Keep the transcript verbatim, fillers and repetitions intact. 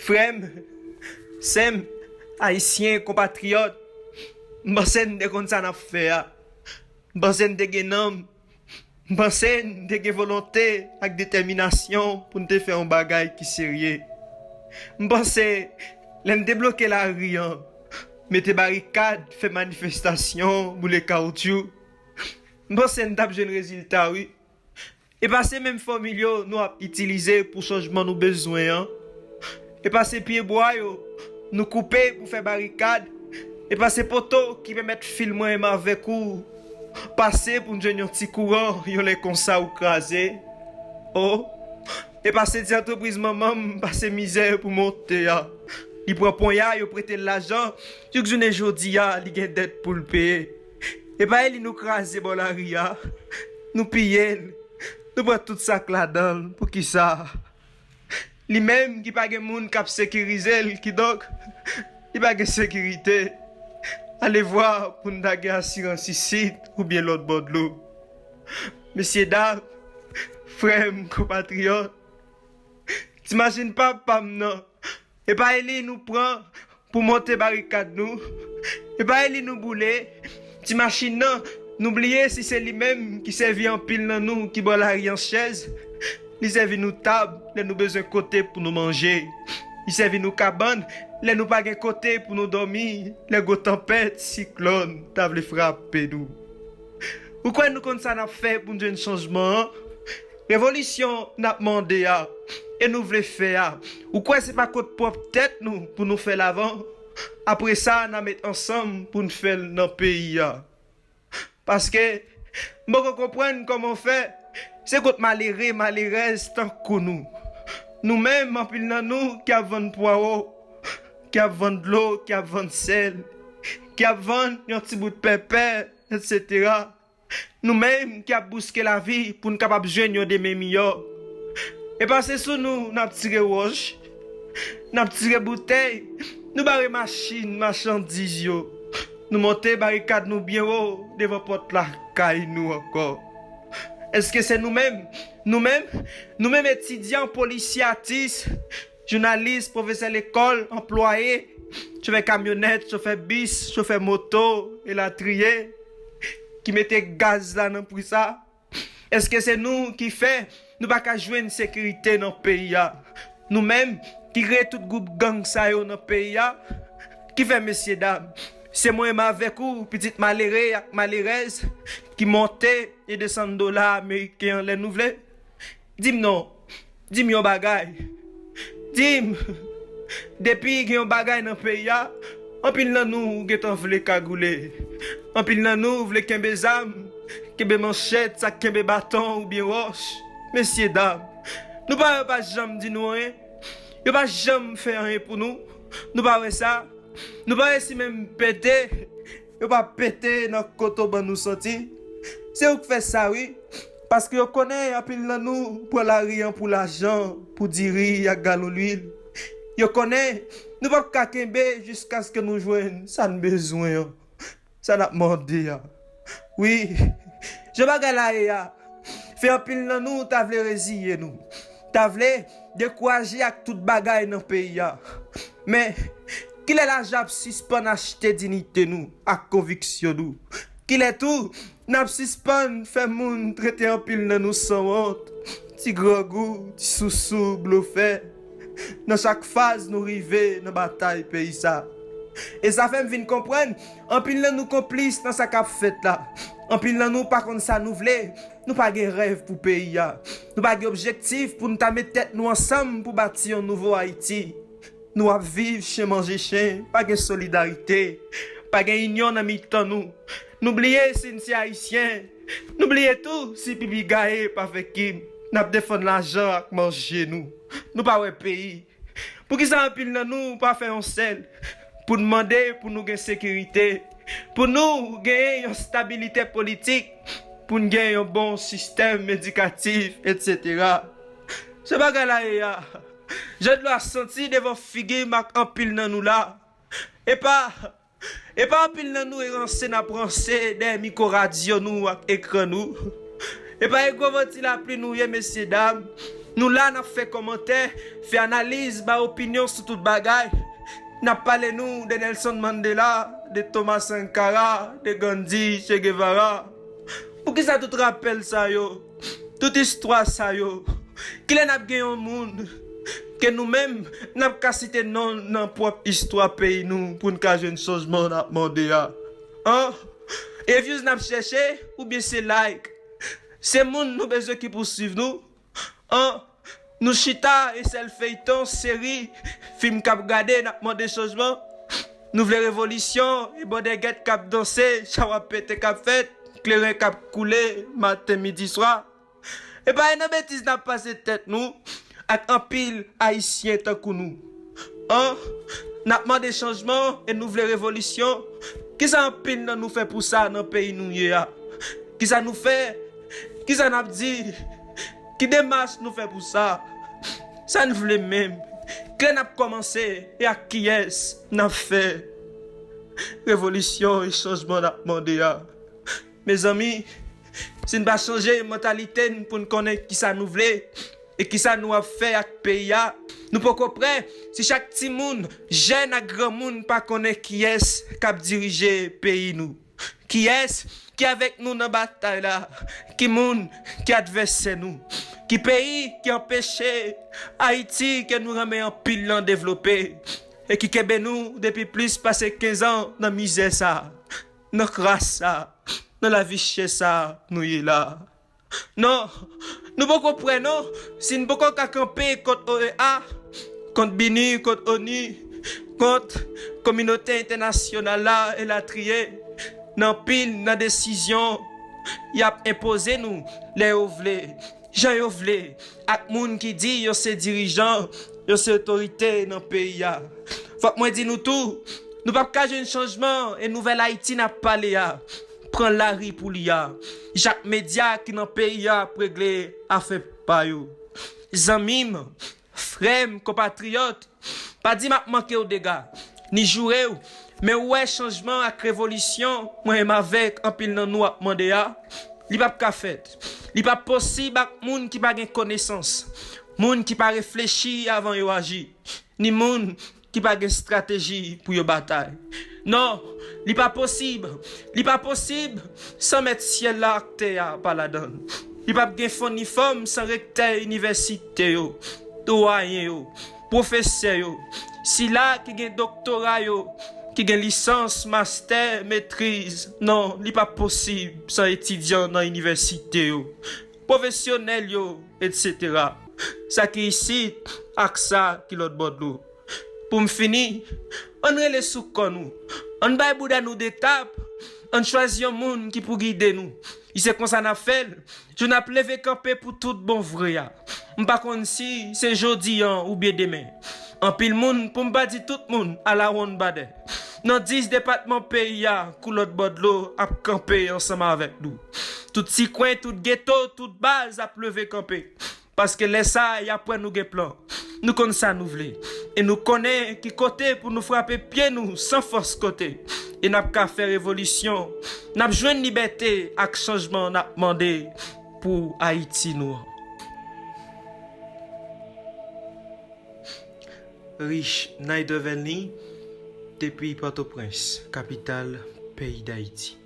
Frè m, sè m, ayisyen, konpatriyòt, m panse n te konn sa n ap fè a. M panse n te gen nanm. M panse n te gen volonte ak detèminasyon pou n te fè yon bagay ki serye. M panse, lè n te bloke lari an, mete barikad, fè manifestasyon, boule kawotchou, m panse n t ap jwenn rezilta, wi. E pa se menm fòmil yo nou ap itilize pou chanjman nou bezwen an? E pa se pyebwa yo nou koupe pou fè barikad? E pa se poto ki pèmèt fil mwen menm avèk ou pase pou n jwenn yon ti kouran, yon lè konsa ou kraze? O, e pa se ti antrepriz manman m pase mizè pou monte a? Li pran ponya, yo prete l lajan, jouk jounen jodi a, li gen dèt pou l peye. E pa e li nou kraze bò lari a, nou piye l, nou pran tout sa k ladan l. Poukisa? Li menm ki pa gen moun k ap sekirize l, kidonk, li pa gen sekirite. Alevwa pou n ta gen asirans isit oubyen lòt bò dlo. Mesyedam, frè m, konpatriyòt, ti machin pa pa m nan, e pa e li nou pran pou monte barikad nou? E pa e li nou boule? Ti machin nan, nou bliye si se li menm ki sèvi anpil nan nou ki bò lari an chèz? Li sèvi nou tab lè nou bezwen kote pou nou manje. Li sèvi nou kabann lè nou pa gen kote pou nou dòmi, lè gwo tanpèt, siklòn ta vle frape nou. Ou kwè nou konn sa n ap fè pou n jwenn chanjman an? Revolisyon n ap mande a, e nou vle fè a, ou kwè se pa kont pwòp tèt nou pou nou fè l avan? Apre sa, n a met ansanm pou n fè l nan peyi a. Paske, m poko konprann kòman fè se kont malere, malerèz tankou nou. Nou menm, anpil nan nou ki ap vann pwawo, ki ap vann dlo, ki ap vann sèl, ki ap vann yon ti bout pèpè, etsetera. Nou menm ki ap bouske lavi pou n kapab jwenn yon demen miyò. E pa se sou nou n ap tire wòch, n ap tire boutèy, nou bare machin machandiz yo, nou monte barikad nou byen wo devan pòt lakay nou ankò. Èske se nou menm, nou menm, nou menm etidyan, polisye, atis, jounalis, pwofesè lekòl, anplwaye, chofè kamyonèt, chofè bis, chofè moto, elatriye, ki mete gaz la nan pri sa? Èske se nou ki fè nou pa ka jwenn sekirite nan peyi a? Nou menm ki kreye tout gwoup gang sa yo nan peyi a? Ki fè, mesyedam, se mwen menm avèk ou, pitit malere ak malerèz, ki monte e desann dola ameriken an lè nou vle? Di m non. Di m yon bagay. Di m, depi gen yon bagay nan peyi a, anpil nan nou gentan vle kagoule. Anpil nan nou vle kenbe zam, kenbe manchèt, sa k kenbe baton oubyen wòch. Mesyedam, nou pa wè yo pa janm di nou anyen? Yo pa janm fè anyen pou nou? Nou pa wè sa? Nou pa wè si menm pete, yo pa pete nan kote w ban nou santi? Se ou k fè sa, wi. Paske yo konnen anpil nan nou pran lari an pou lajan, pou diri ak galon lwil. Yo konnen nou p ap ka kenbe jiskaske nou jwenn sa n bezwen an, sa n ap mande a. Wi, jan bagay la ye a, fè anpil nan nou ta vle reziye nou, ta vle dekouraje ak tout bagay nan peyi a. Men, kilè lajan ap sispann achte diyite nou ak konviksyon nou? Kilè tou n ap sispann fè moun trete anpil nan nou sanwont, ti grangou, ti sousou, blofè, nan chak faz nou rive nan batay peyi sa? E sa fè m vin konprann, anpil nan nou konplis nan sa k ap fèt la. Anpil nan nou pa konn sa nou vle. Nou pa gen rèv pou peyi a. Nou pa gen objektif pou n ta met tèt nou ansanm pou bati yon nouvo Ayiti. Nou ap viv chen manje chen, pa gen solidarite, pa gen inyon nan mitan nou. Nou bliye si n se Ayisyen. Nou bliye tou si Pipi Gaye pa fè kim. N ap defann lajan ak manje nou. Nou pa wè peyi. Poukisa anpil nan nou pa fè yon sèl pou n mande pou nou gen sekirite, pou nou genyen yon stabilite politik, pou n gen yon bon sistèm edikatif, etsetera? Se bagay la ye a. Jan dlo a santi devan figi m ak anpil nan nou la. E pa, e pa anpil nan nou e ranse n ap ranse dèyè mikwo radyo nou ak ekran nou. E pa e gwo vanti lapli nou ye, mesyedam. Nou la, n ap fè kòmantè, fè analiz, bay opinyon sou tout bagay. N ap pale nou de Nelson Mandela, de Thomas Sankara, de Gandhi, Che Guevara. Poukisa tout rapèl sa yo? Tout istwa sa yo? Kilè n ap gen yon moun ke nou menm, n ap ka site non nan pwòp istwa peyi nou pou n ka jwenn chanjman n ap mande a? An? E views n ap chèche oubyen se like? Se moun nou bezwen ki pou swiv nou? An? Nou chita e sèl feyton, seri, fim k ap gade, n ap mande chanjman? Nou vle revolisyon e bòdègèt k ap danse, chawa pete k ap fèt, kleren k ap koule, maten, midi, swa? E pa e nan betiz n ap pase tèt nou ak anpil Ayisyen tankou nou? An? N ap mande chanjman e nou vle revolisyon? Kisa anpil nan nou fè pou sa nan peyi nou ye a? Kisa nou fè? Kisa n ap di? Ki demach nou fè pou sa? Sa n vle menm? Kilè n ap kòmanse e ak kiyès n ap fè revolisyon e chanjman n ap mande a? Mezanmi, si n pa chanje mantalite n pou n konnen kisa nou vle e kisa nou ap fè ak peyi a, nou poko prè. Si chak timoun, jèn ak granmoun pa konnen kiyès k ap dirije peyi nou, kiyès ki avèk nou nan batay la, ki moun ki advèsè nou, ki peyi ki anpeche Ayiti ke nou renmen anpil lan devlope e ki kenbe nou depi plis pase kenz an nan mizè sa, nan kras sa, nan lavi chè sa nou ye la. Non, nou poko prè non, si n poko ka kanpe kont O E A, kont BINUH, kont ONU, kont kominote entènasyonal la, elatriye, nan anpil nan desizyon y ap enpoze nou lè yo vle, jan yo vle, ak moun ki di yo se dirijan, yo se otorite nan peyi a. Fòk mwen di nou tou, nou p ap ka jwenn chanjman e nouvèl Ayiti n ap pale a pran lari pou li a. Jak medya ki nan peyi a ap regle afè pa yo. Zanmi m, frè m, konpatriyòt, pa di m ap manke w dega, ni joure w, men ou wè chanjman ak revolisyon mwen menm avèk anpil nan nou ap mande a, li p ap ka fèt. Li p ap posib ak moun ki pa gen konesans, moun ki pa reflechi avan yo aji, ni moun ki pa gen estrateji pou yo batay. Non, li pa posib. Li pa posib san mèt syèl la ak tè a pa ladan l. Li p ap gen fon ni fòm san rektè inivèsite yo, dwayen yo, pwofesè yo, sila ki gen doktora yo, ki gen lisans, mastè, metriz. Non, li pa posib san etidyan nan inivèsite yo, pwofesyonèl yo, etsetera. Sa ki isit ak sa ki lòt bò dlo. Pou m fini, ann rele sou kò nou. Ann bay bouda nou de tap. Ann chwazi yon moun ki pou gide nou. E se konsa n ap fè l, jou n ap leve kanpe pou tout bon vre a. M pa konn si se jodi an oubyen demen. Anpil moun, pou m pa di tout moun, alawonnbadè, nan dis depatman peyi a, kou lòt bò dlo, ap kanpe ansanm avèk nou. Tout ti kwen, tout geto, tout baz ap leve kanpe. Paske lè sa a, y ap wè nou gen plan. Nou konn sa nou vle. E nou konnen ki kote pou nou frape pye nou san fòs kote. E n ap ka fè revolisyon. N ap jwenn libète ak chanjman n ap mande pou Ayiti nou an. Rich Naidevelny, depi Pòtoprens, kapital peyi Dayiti.